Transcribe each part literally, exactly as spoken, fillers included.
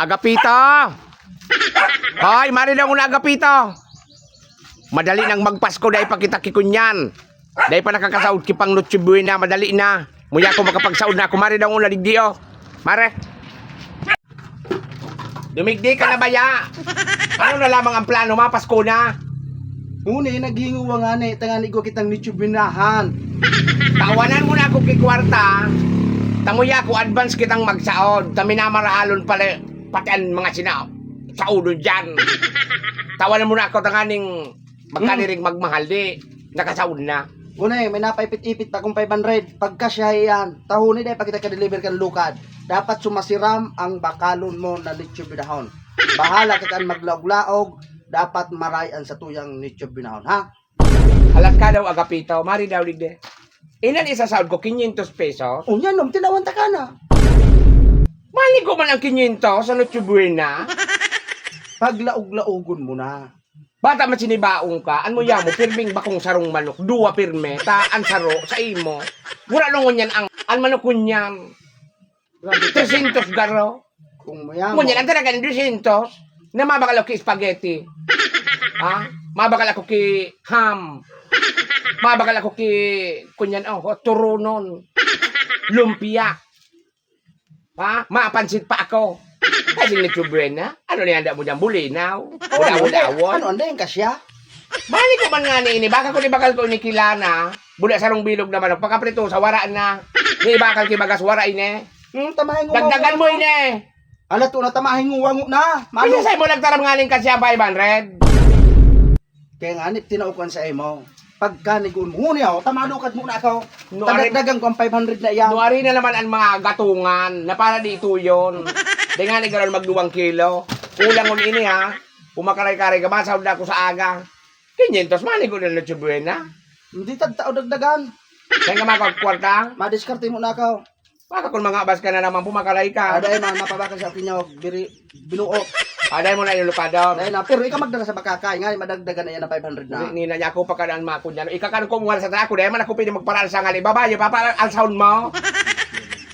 Agapito! Hoy, mari daw na, Agapito! Madali nang magpasko, dai pa kita kikunyan. Dai pa nakakasaod ki pang Noche Buena, madali na. Muya ko makapagsaod na ako, mari daw na digdi, oh. Mare. Dumigdi ka na baya. Ano na lamang ang plano mo, Pasko na? Huni, naghinguwa nga ni, tangani ko kitang Noche Buenahan. Tawanan mo na ako ki kwarta. Tamuya ko, advance kitang magsaod. Ta minamarahalon pala, pati ang mga sina-, saodon dyan. Tawanan mo na ako, tanganing magkaniring magmahal, di nakasaod na. Gunay, may napaipit-ipit pa akong five hundred. Pagkasya iyan, tahuni dai pa kita ka-deliver kan lukad. Dapat sumasiram ang bakalon mo na Noche Buenahon. Bahala ka kan maglaog-laog, dapat maray an satuyang Noche Buenahon, ha? Halat ka daw, Agapito, mari daw digdi. Inan isasaod ko, quinientos pesos? Unya, nom, tinawan ta ka na. Maligo man ang quinientos sa Noche Buena. Paglaog-laogon mo na. Bata man sinibaon ka, an mo yamo, pirming bakong sarong manok, duwa pirme, ta an saro, sa imo. Gura ngunyan ang, an manok ngunyan. Trescientos garo. Kung mo yamo. Ngunyan, ang talaga ng trescientos, na mabakal ako ki spaghetti. Ha? Mabakal ako ki ham. Mabakal ako ki, kunyan, oh, turunon. Lumpia. Ha? Mapansit pa ako. Kasi ni Chubuena, ano na yan, damo dyan, bulinaw. Wala, wala, wala. Ano, ano yung kasya? Balik ko man nga ni ini, baka kung ibakal ko ini kilana, bula sarong bilog naman, pagkaprito sa wara na. Ni ibakal ki bagas, wara ini. Hmm, tamahin ko. Dagdagan mo ini. Ala, to na, tamahin ko, wango na. Mano? Kasi sa'yo mo nagtaram nga ning kasya five hundred. Kaya nga, ni, tinao ko an sa imo. Pagka ni Gun, huni ako, tamalukad muna ako. No, Tadagdagan ko ang five hundred na iyan. No, ari na naman ang mga gatungan na para di ito yun. Di nga ni gano'n magduwang kilo. Kulang mo ini, ha? Pumakaray-karay ka, masahod na ako sa aga. Quinientos, mani ko na Noche Buena. Hindi tagtao dagdagan. Saan ka makakwarta? Madiskarte mo na ako. Baka kung mga abas ka na naman, pumakaray ka. Aday, ma, mapabakal sa akin yung biri, binuo. Aday mo na yung lukador. Aday na, pero ikaw magdala sa bakakay, nga madagdagan na yan na five hundred na. Ni, ni na niya ako pagkadaan makon yan. Ikakan ko mo sa ako, dahil man ako pwede magparaan sa ngali. Babae, papa, alsahon mo.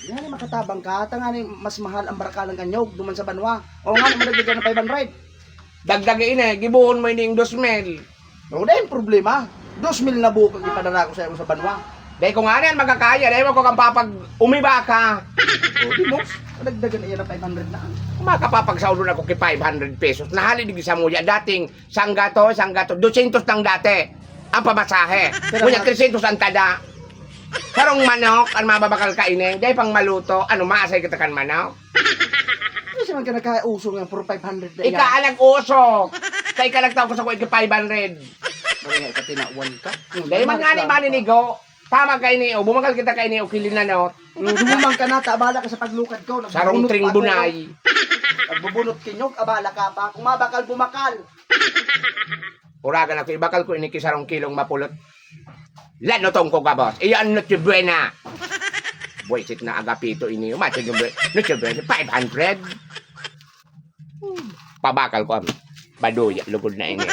Yan, makatabang ka. Tangani, mas mahal ang barakalang kanyog, duman sa banwa. O nga, madagdagan na five hundred. Dagdag ini, gibuhon mo ini yung dos mil. O, dai problema. Dos mil na buo pag ipadara ko sa imo sa banwa. Dai ko nga yan magkakaya, dai mo ko kang papag-umiba ka. O, di mo, dagdagan na yan ng five hundred na. Makapapagsaulon ako ki five hundred pesos. Nahali di sa muya, dating sanggato, sanggato, dosyentos lang dati ang pamasahe. Pero Kunya, nga tresyentos ang tada. Karong manok, ang mababakal ka ini, dai pang maluto, ano, maasay kita kan manok? Kasi man ka nakauso nga, puro five hundred na Ika yan. Ang nag-uso. Kay ka nagtao ko sa kuya, five hundred. Bali nga, ika tinawan ka. Hmm, Dahil man nga ni maninigo. Tama ka ini, o. Bumakal kita ka ini, o, kilinanot. Hmm, dumumang ka na, ta, abala ka sa paglukad ko. Sarong Nagbubunot tring pa ako. Bunay. Nagbubunot kinyog, abala ka pa. Kung mabakal, bumakal. Uragan ako, ibakal ko ini ki sarong kilong mapulot. Lanotong ko gabos. Iyan, Noche Buena. Buwisit na Agapito ini. Umatid yung bu-, Noche Buena, five hundred. Pabakal ko, am. Baduya, lugod na ini.